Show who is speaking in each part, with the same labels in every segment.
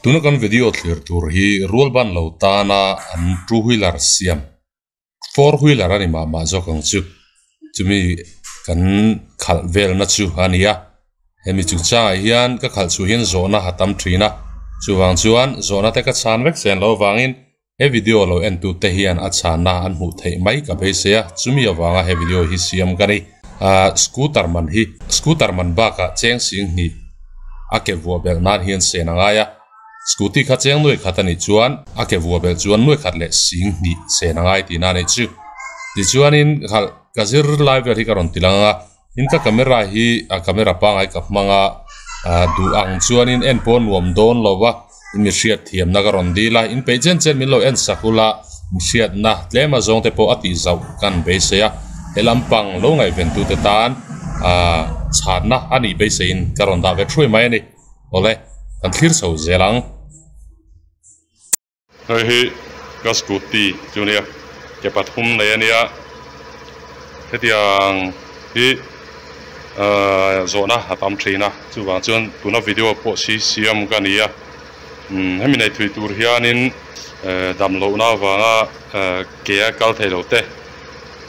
Speaker 1: Tuna kan video thlir tur hi rual ban lo tana an two wheeler siam four wheeler a ni mah mah zawk ang chu chumi kan khalh velna chu a ni a hemi chungchangah hian ka khalh chhuah hian zawhna a tam thin a chuvang chuan zawhna te ka chhan vek chen loh avangin he video lo en tu te hian a chhanna an hmuh theih mai ka beisei a chumi avanga he video hi siam ka ni ahh scooter man hi scooter man bakah cheng sing hnih a ke vuah belh nan hian sen a ngai a scooty kha cheng nuai khat a nih chuan a ke vuah belh chuan nuai khat leh sing hnih sen a ngai tihna a nih chu tichuanin khalh ka zir lai vel hi ka rawn ti lang a tin ka camera hi a camera pangai ka hmang a ah duh ang chuanin en pawh a nuam dawn lo va in mi hriat thiamna ka rawn dil a in peih chen chen min lo en sak ula in hriatna tlem a zawng te pawh a tih zauh kan beisei a he lampang lo ngaihven tu te tan ah chhanna a nih beiseiin ka rawn dah ve thuai mai a ni awle kan thlir chho zel ang.
Speaker 2: Hei hi ka scooty chu nia ke pathum nei a nia hetiang hi ahh zawhna a tam thin a chuvang chuan tuna video pawh si siam ka ni a umm hemi nei thui tur hianin ehh dam lohna avanga ehh ke a kal thei lo te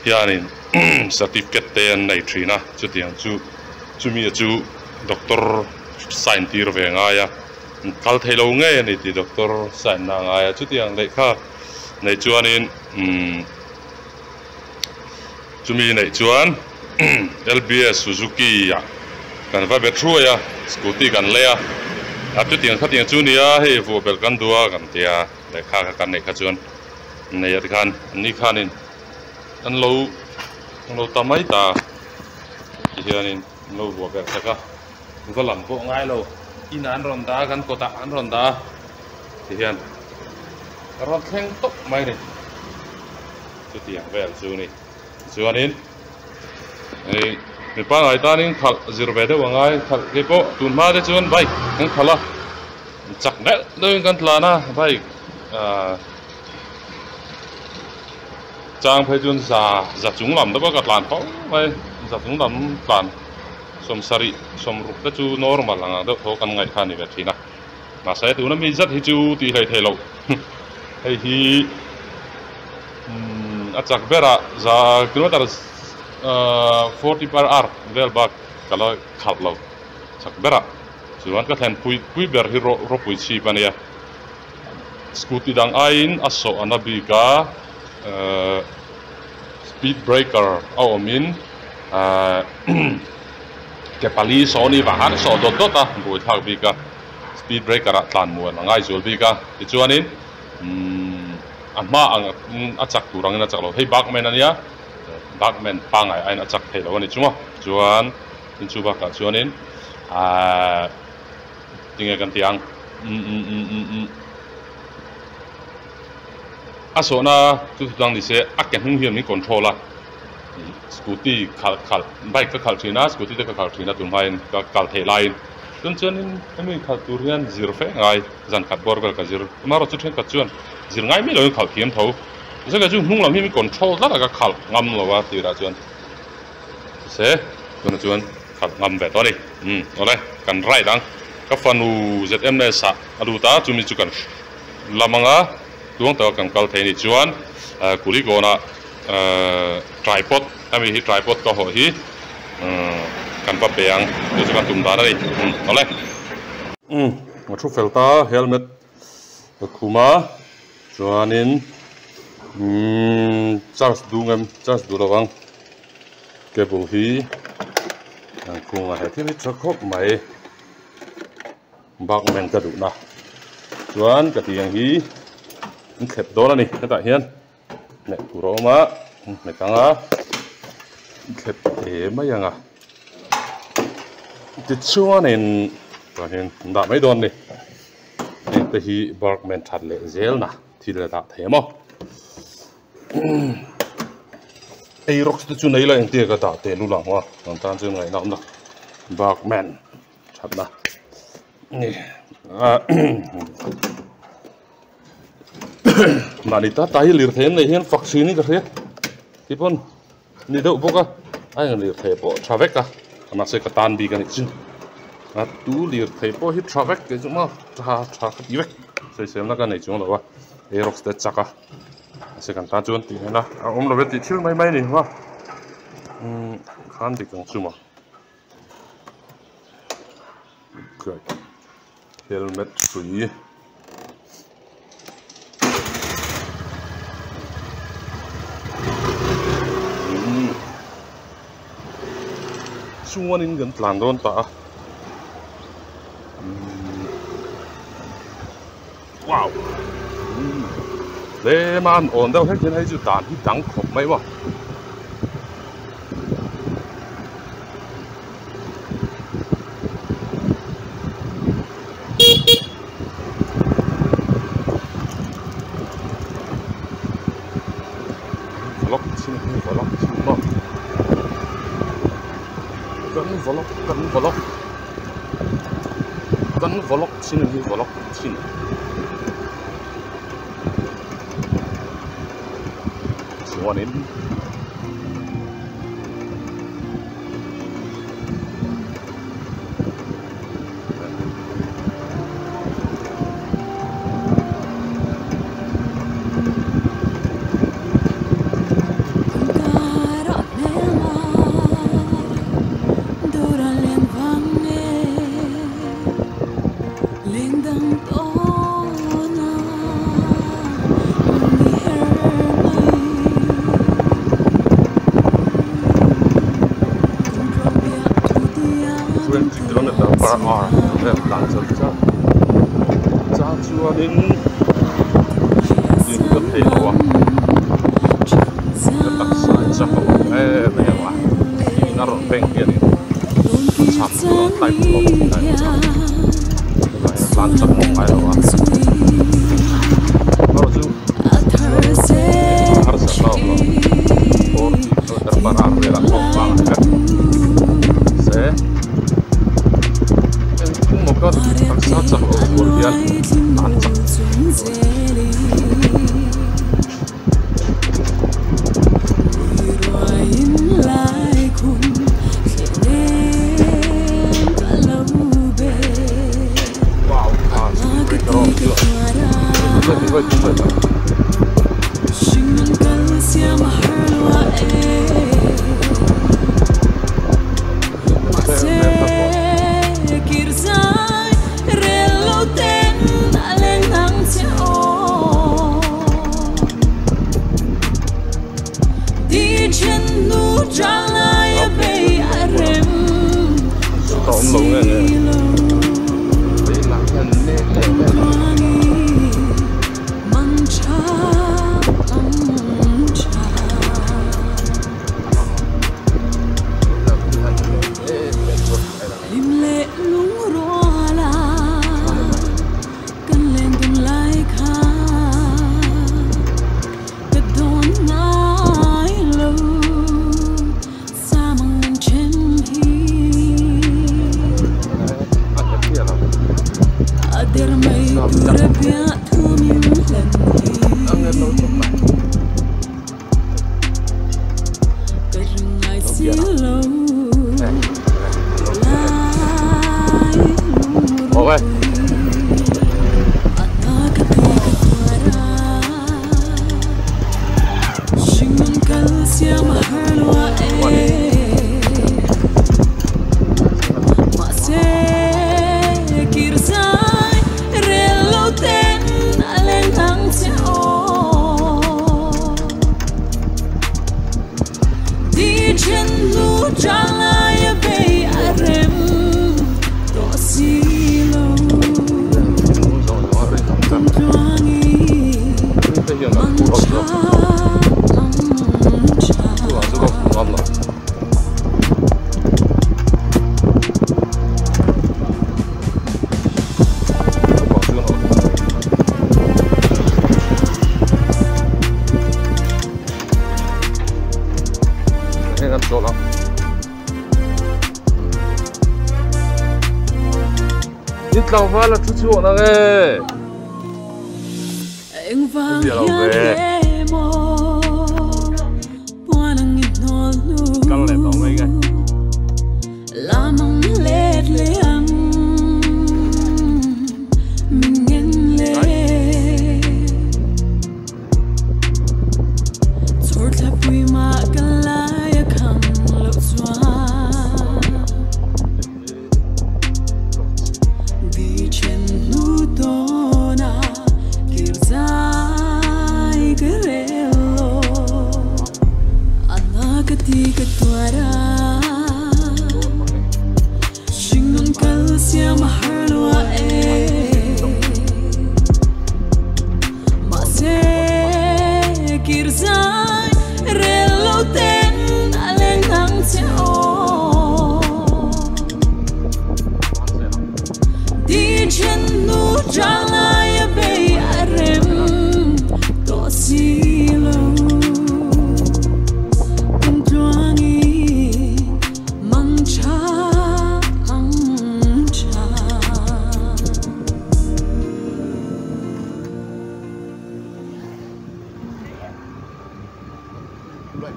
Speaker 2: hianin certificate te an nei thin a chutiang chu chumi chu doctor sign tir ve a ngai a. Kal thei lo ngei a ni tih doctor sign na a ngai a chutiang lehkha neih chuanin umm chumi neih chuan L_B_S Suzuki ah kan va be thuai a scooty kan lei a a chutiang khatiang chu nia hei vuah belh kan duh a kan tia lehkha kha kan neih kha chuan nei a tikhan an ni khanin an lo an lo ta mai ta tihianin an lo vuah belh sak a. Va lam pawh ngai lo inah an rawn dah a kan kawtah an rawn dah a ti hian a rawn thleng tawp mai a ni chutiang vel chu a ni tichuanin hei mi pangngai tanin khalh zir ve deuh a ngai khalh ke pawh tun hma te chuan bike kan khalh a chak deuh deuhin kan tlan a bike ahh chang phei chuan za za chung lam te pawh ka tlan fo mai za chung lam tlan. Sawmsarih sawmruk te chu normal ang ang deuh tho kan ngaih kha a ni ve thin a, mahse tuna mi zat hi chu tih hlei thei loh hei hi umm a chak berah za kilometer ahh forty per hour vel bak ka la khalh lo chak berah chuan ka thlen pui pui ber hi rawpui chhip a nia scooty dang aiin a sawh a na bik a ehh speed breaker a awmin. Ahh ke pali saw ni vang han saw dawt dawt a buai thlak bik a speed breaker ah tlan muan a ngai zual bik a tichuanin umm a hma ang a chak tur angin a chak lo hei bakman ania bakman pangai aiin a chak thei lo a ni chunga chuan tin chu bakah chuanin ahh tinge kan tih ang umm umm umm umm umm a sawhna chu chutang ni se a ke hnung hian min control a. Scooty khalh khalh bike ka khalh thin a scooty te ka khalh thin a tun hmain ka kal theih laiin chuan chuanin hemi khalh tur hian zir fe ngai zan khat bawr vel ka zir amaherawh chu thenkhat chuan zir ngai miah loin khalh thiam tho zaka chu hnung lam hi min control tlat a ka khalh ngam lo a tirah chuan se tunah chuan khalh ngam ve tawh a ni umm awle kan ride ang ka fanu Z_M_S ah a lut a chumi chu kan lam anga tluang taka kan kal thei a nih chuan Kulikawnah. Tripod hemi hi tripod ka hawh hi kan va pe ang chu chu kan tum dan a ni awle. Umm a thu fel ta helmet ka khum a chuanin umm charge duh ngem charge duh lo ang cable hi an khung a he thil hi tha khawp mai bakman ka duhna chuan ka tih ang hi an thlep dawn a ni hetah hian. Hmeh tur a awm a hmet ang a thlep te mai ang a tichuanin tah hian an dah mai dawn a ni heng te hi workman that leh zel na thil a dah thei a maw ei rocks te chu nei la engtia ka dah teh lul ang a an tan chuan ngaihna awm lo workman thatna ni ah. Mahni ta ta hi lirthei an neih hian fak thin in ka hria tipawn ni deuh bawk a a eng lirthei pawh tha vek a mahse ka tan bik a nih chu. A tu lirthei pawh hi tha vek tih chu maw tha tha ka ti vek sawiselna ka nei chuang lo a aerox te chak a mahse kan tan chuan tih nen a a awm lo e tih thil mai mai a ni maw umm khan dik ang chu maw helmet hrui. Chuanin kan tlan dawn ta a wow tlem a an awn deuh hlek hian hei chu dan hi dang khawp mai maw. Vlog chin hi vlog chin maw kan vlog kan vlog kan vlog chin hi vlog chin chuanin. Twenty kilometer per hour vel tlan char char char chuanin din ka thei lo a ka taksa hi chak a awm em em a in a rawn beng hianin a cham tur ang type tur a awm thin a tlan chak ngawt ngai lo a erawh chu harsatna a awm lo forty kilometer per hour velah pawh vang a ni vek se engtin maw ka taksa chak loh tur hian tlan chak. Wow kha speed breaker a awm chu Ka awm lo nge nge Tlangval a thu chhuah na nge? Bia lo ve. Kal leh tawh mai nge.
Speaker 3: Trang lai be a rem to si lo Kum tluangi mang cha mang cha.
Speaker 2: Right.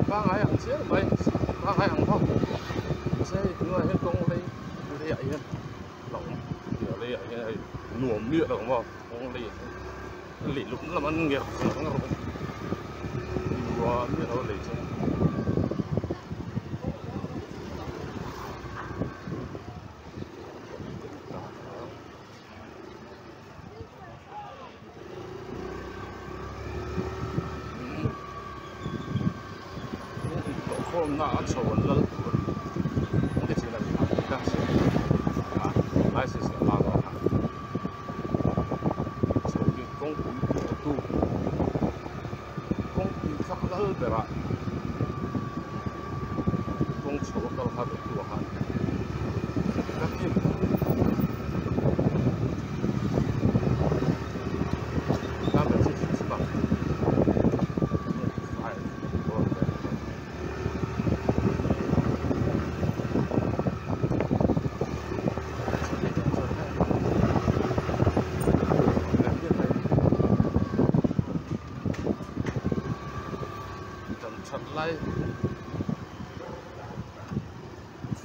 Speaker 2: Ba ngày ăn xíu mày ba ngày ăn không xe người hết công lấy lấy ấy lỏng kiểu lấy ấy nuông miệng được không không lấy lấy lúc làm ăn nghèo không rồi nuông miệng nó lấy chứ. Hôm na ăn sầu lân cái gì là cái à ai sẽ sẽ làm đó sầu cái công cụ tu công cụ khắc lân bể công sầu cái khắc tu hàn các kim các bạn sẽ sẽ bảo lai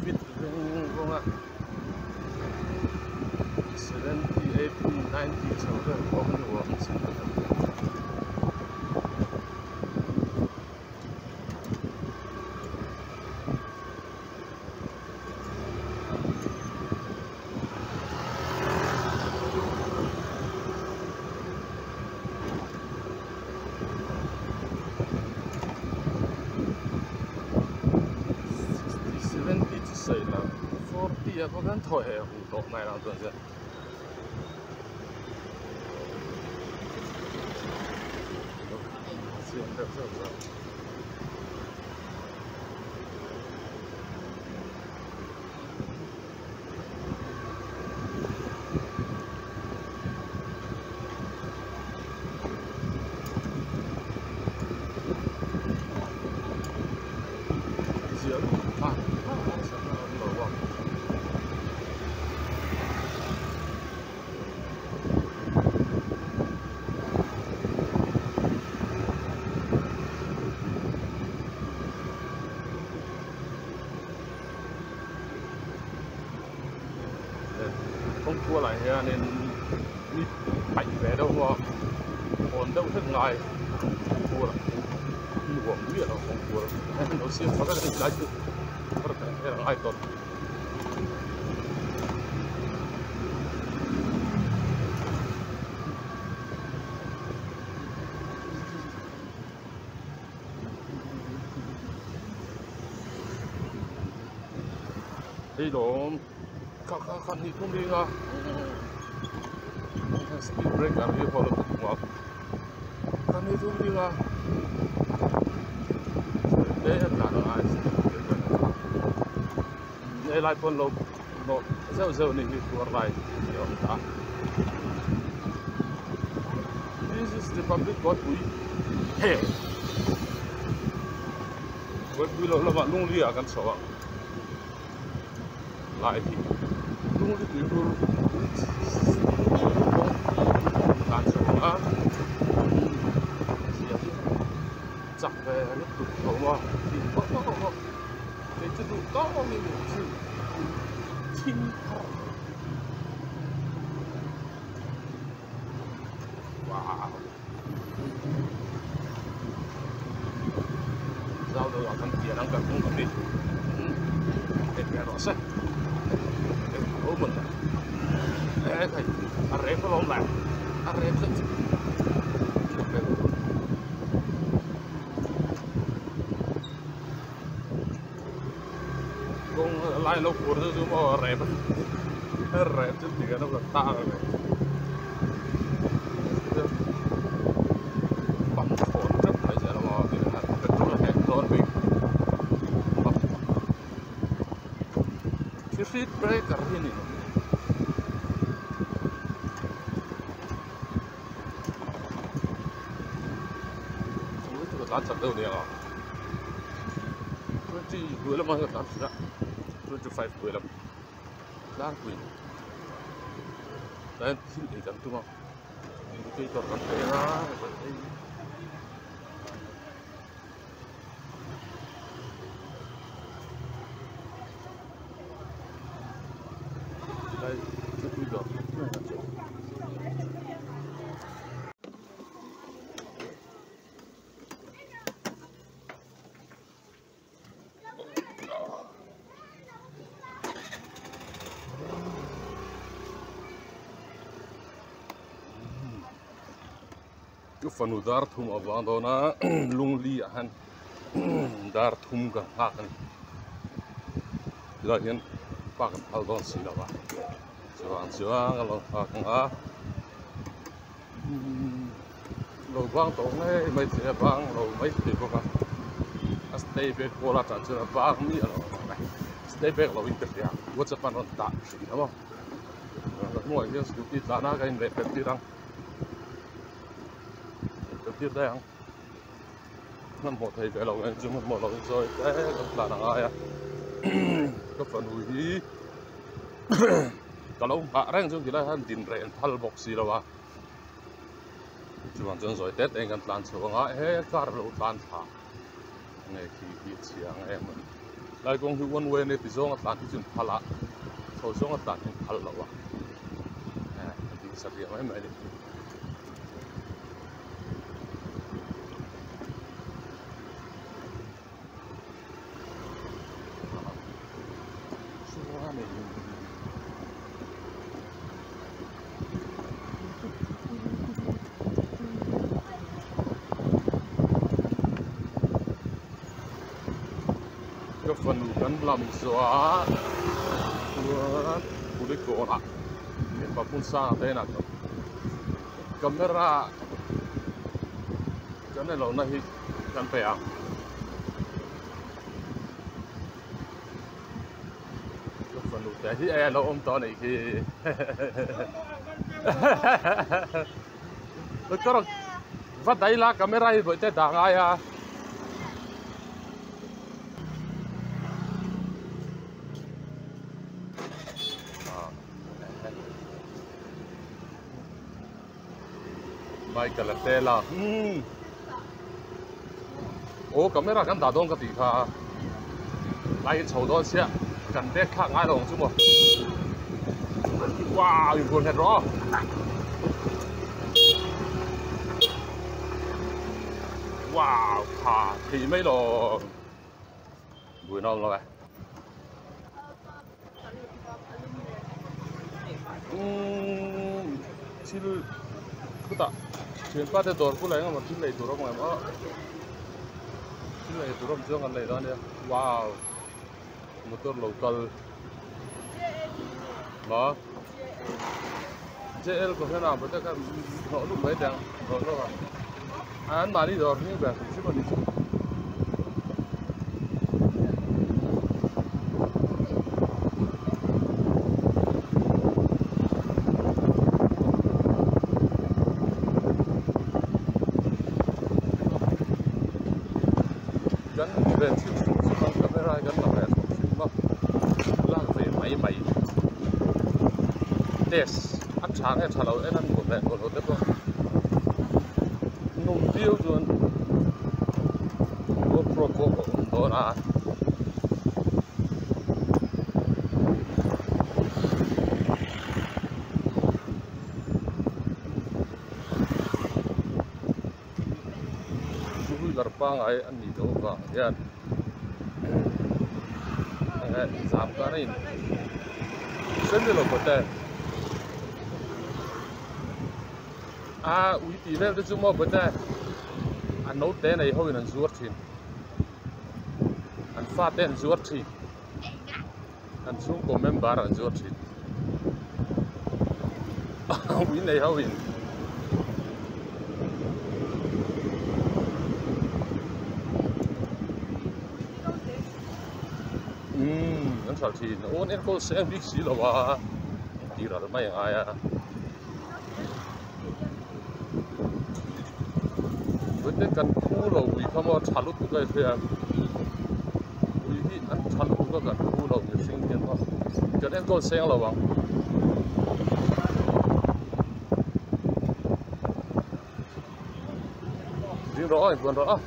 Speaker 2: fit veng vong a 70 80 90 chho vel pawh nuam chin sei là 40 à có gắn thổi hệ hủ độ này là tuần rồi. Không thua lại nên đi bạch về đâu mà còn đâu thức ngày thua là nguồn biết là không thua nó siêu có cái gì đấy chứ có thể là ai tốt đi đồ khăn đi không đi nga speed break làm gì hoặc là ngọt khăn đi không đi nga đấy là nó ai đây lại phân lộp nó dâu dâu này thì thua lại thì ông ta. This is the public got we hey got we lo là lung lia kan so lại thì lung li tui kan so a chặt về lúc tụt khẩu mà thì có cái chứ đủ to mình đủ chim. Wow. Giao được thằng kia đang cần cũng cần đi. Để bè rõ xe. Để thấu. mawn e khai a rep alawm le a rep zet kawng lai lo fur chu chu maw a rep a rep chu ti hian a rawn tang a ni pump thawn teuh mai zel a maw petrol a heh dawn bik thil breaker hi a ni lo. Tlan chak deuh nia 20 hnuai lamah hian ka tlan thin a 25 hnuai lam tlangpui chuan thil ei kan tum a indicator kan pe a tilai thilpui dawr Chu fanu dar thum a vang dawn a lungli ah hian dar thum ka nghak a ni tilai hian park an phal dawn si lo va chuvang chuan ka lo nghak ang a. Lo bang tawh ngei mai thei a bang lo mai thei bawk a a stay back pawl atah chuan a bang miah lo ang mai stay back lo in ka hria whatsapp an rawn dah thin a maw ka hnungah hian scooty tlan a ka in leh pel tir ang pel tir daih ang hmanhmawh thei ve lo nen chu hmanhmawh lo in sawi te kan tlan a ngai a ka fanu hi ka lo nghah reng chu tilai hian din reh an phal bawk si lo a. Chuvang chuan zawi tet eng kan tlan chhuak ang a he car lo tlan thla nge khi khi a chhia ang em a ni lai kawng hi one way a nia ti zawng a tlan hi chu an phal a chho zawng a tlan hi an phal lo a eh a ding satliah mai mai a ni. Ka fanu kan lam zawh a chuan kulikawn ah mipa hmun sang te inah camera kan nei lohna hi kan pe ang. Ka fanu te hi e lo awm tawh a nih khi va daih la camera hi bawihte dah ngai a. Michael a tel a umm aw camera kan dah dawn ka tih kha lai in chho dawn sia kan bag thlak ngai lo ang chu maw wow in buan nghet rawh wow tha thei mai lo buaina awm lo e. Umm thil khutah thianpa te dawr bulah eng emaw thil lei tur a awm ang em aw thil lei tur a awm chuan kan lei dawn a nia wow motor lo kal maw J L Kohhran ah motor kha hnawh lut mai teh ang hnawh hlawk a an mahni dawr hming ber hrim hrim a ni chu. Kan hmu ve chhim hrim hrim a camera hi kan la ve tawh hrim a lak ve mai mai test a tha nge tha lo en a nuam leh nuam lo te pawh num viau chuan GoPro pawh a awm dawn a. Two wheeler pangngai a nih loh avang hian zam tan a in. Sen ni lo bawte a ui tih vel te chu maw bawte a naute nei ho in an zuar thin an fate an zuar thin an chhungkaw member an zuar thin ui nei ho in. Umm an hralh thin aw an enkawl seng bik si lo a tih ral mai a ngai a vawite kan phu lo ui kha maw tha lutuk a hria ui hi an tha lutuk a kan phu lo mihring hian maw kan enkawl seng lo ang. Ding rawh aw inbuan rawh aw.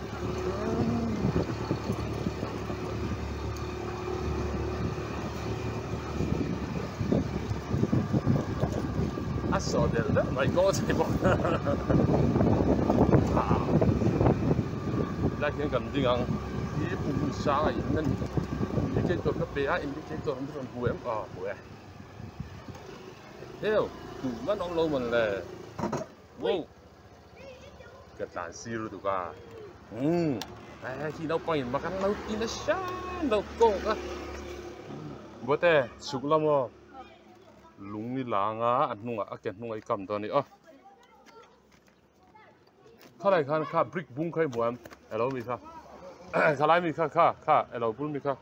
Speaker 2: A sawh del deuh mai kawng a chei bawk. Lai hian kan ding ang hi hmun sang a in a ni. Indicator ka pe a indicator an rawn hmu em aw hmu e. Heu duh man awm lo mawn le. Wow ka tlan sir lutuk a umm he khi naupang in mak an lo ti nasa lo kawk a bawte chhuk lam aw lung i lang a a hnungah a ke hnungah i kam dawn a ni aw khalai khan kha brick bung kha i hmu em elo mi kha khalai mi kha kha kha elo bul mi kha.